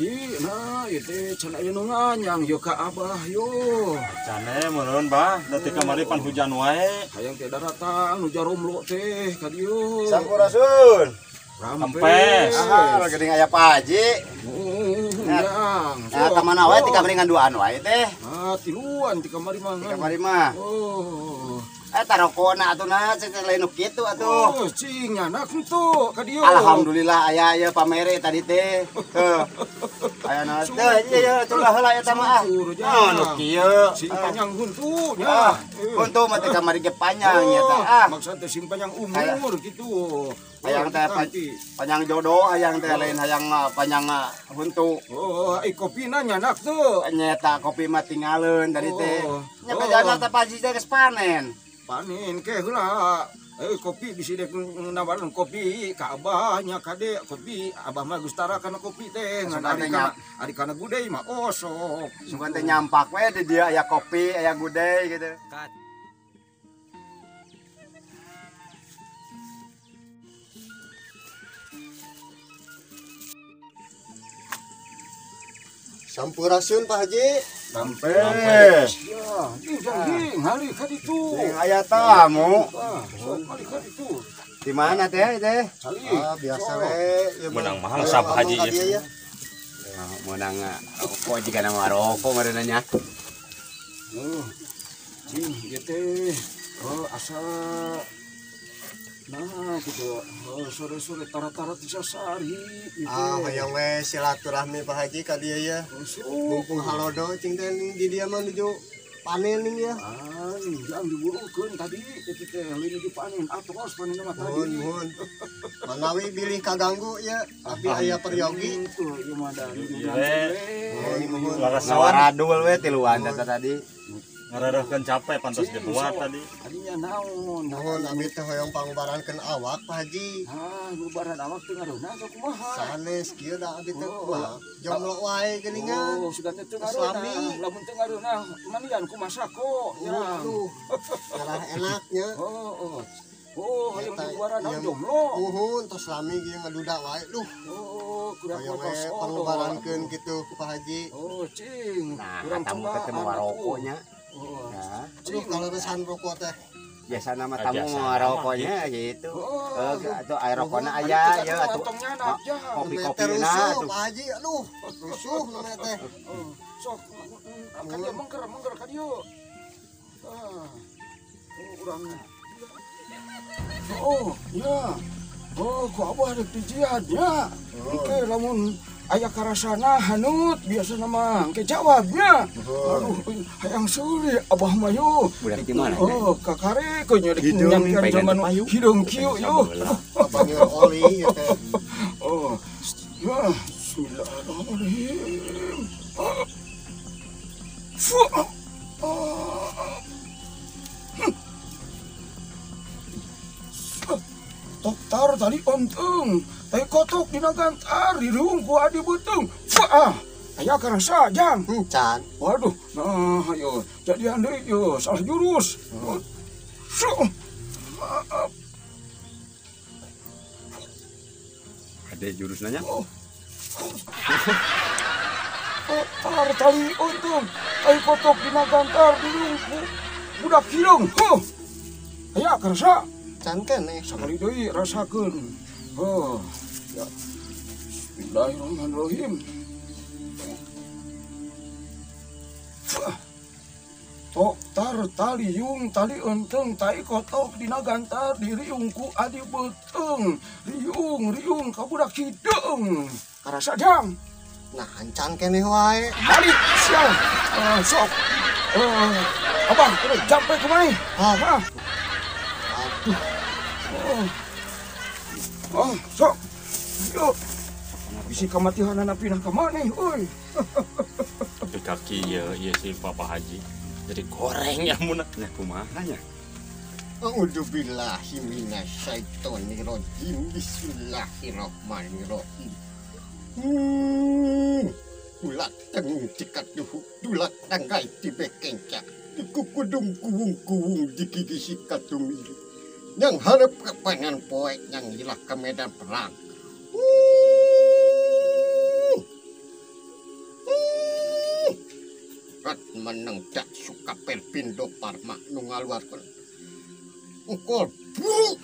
Ji, nah ieu teh can aya nu nganyang yo ka abah yo. Cane meureun bah, da ti kamari pan hujan wae. Hayang teh daratang nu jaromlo teh ka dieu. Sampurasun. Rampes. Ah, geuning aya Pak Haji. Yang. Nah, ka mana wae ti kamari ngan duaan wae teh. Ah, tiluan ti kamari mah. Ti kamari mah. Oh. Eta rokona atuh na cek lain nu kitu atuh. Oh, cing nyanak henteu ka dieu. Alhamdulillah aya ieu pamere tadi teh. Heuh. Aya na teh ieu ieu coba heula eta mah ah. Oh, nu kieu. Sing panjang huntu nya. Huntu mah teh kamari ge panjang nya teh ah. Maksud teh sing panjang umur kitu. Hayang teh panjang jodoh, hayang teh lain hayang panjang huntu. Oh, ai kopina nyanak teu. Nyeta kopi mah tingaleun tadi teh. Nya kejana teh Pak Haji teh geus panen. Panen ke heula. Kopi bisi dek nawaran kopi ka abah nya kade kopi abah mah geus tara kana kopi teh ngan ari kana gudei mah osok. Sugan teh nyampak we di dieu aya kopi, aya gudei gitu. Sampurasun Pak Haji. Rampes. Ya, jing ngali ka ditu. Sing aya tamu. Sok ngali ka ditu. Di mana teh teh? Ah, biasa we. Menang mahal sa Pak Haji ya. Menang rokok jika nama rokok meureun nya. Oh. Cing ieu teh. Oh, asa nah gitu. Oh, sore-sore tara-tara ti sasari gitu. Ah, hayang we silaturahmi Pak Haji ka dieu ya. Mumpung halodo cing teh di dieu mah nuju panen ning ya. Ah, jangan diburukeun tadi itu teh lain nuju panen atos panen mah tadi. Muhun. Manawi bilih kaganggu ya, tapi aya peryogi. Tuh, ieu mah da. Muhun. Ngawaradul we tiluan teh tadi. Ngarareuhkeun capek pantas dibuat tadi. Adinya naon? Nuhun abi teh hoyong pangbarankeun awak Pak Haji. Ah, ngubaran awak teh ngaruhna atau kumaha? Sanes kieu da abi teh kumaha? Jomblo wae geuningan. Oh, sugan teh teu ngaruhna. Lamun teu ngaruhna manian kumasako. Ya. Ngarah enaknya. Oh, oh. Oh, hayang dibuaran jomblo. Nuhun tos lami ieu ngaduda wae duh. Oh, kurang tos pangbarankeun kitu ku Pak Haji. Oh, cing. Kurang tamu ketemu rokoknya. Oh, nah, aduh kalau resan rokok teh biasa nama tamu rokoknya gitu. Atau air rokokna aya ya atuh. Kopi-kopina atuh. Pak Haji, aduh, rusuh namanya teh. Sok ka dieu mengker ka dieu. Ah. Oh, urang. Oh, ya. Oh, ku abah rek dijiad nya. Engke lamun aya karasana hanut biasa nama engke jawabnya. Aduh, hayang seuri abah mah yo. Budak di mana? Oh, kakare ku nya rek nyampian zaman hideung kieu yo. Panggil oli ieu teh. Oh. Ya, bismillahirrahmanirrahim. Toktar tali onteng, tai kotok dina gantar dirung ku adi beuteung. Fah, aya karasa jang. Encan. Waduh, nah ayo jadian deui yo salah jurus. Ada jurus nanya? Toktar tali onteng, tai kotok dina gantar dirung ku budak hideung. Huh. Aya karasa. Canten nih sekali deui rasakeun. Oh, ya. Bismillahirrahmanirrahim. Toktar taliung tali enteng tai kotok dina gantar diriung ku adi beuteung. Riung riung ka budak hideung. Karasa jang. Nah, ancan keneh wae. Balik sia. Sok. Abang, kudu jampe kumaha? Ah. Aduh. Oh. Oh, sok. Yuk. Bisi kamatihanana pindah ka maneh euy. Tapi kaki ieu ieu si Papa Haji. Jadi goreng ya mun. Nya kumaha nya? A'udzubillahi minasyaitonirrajim. Bismillahirrahmanirrahim. Ulat tengung cikat duhu, dulat tanggai tibekengca. Dikukudung kuwung-kuwung digigi sikat tumiri. Yang harap kepengen poek yang hilah ke medan perang. Kat meneng dak suka per pindo parma nu ngaluarkeun. Engkol buru.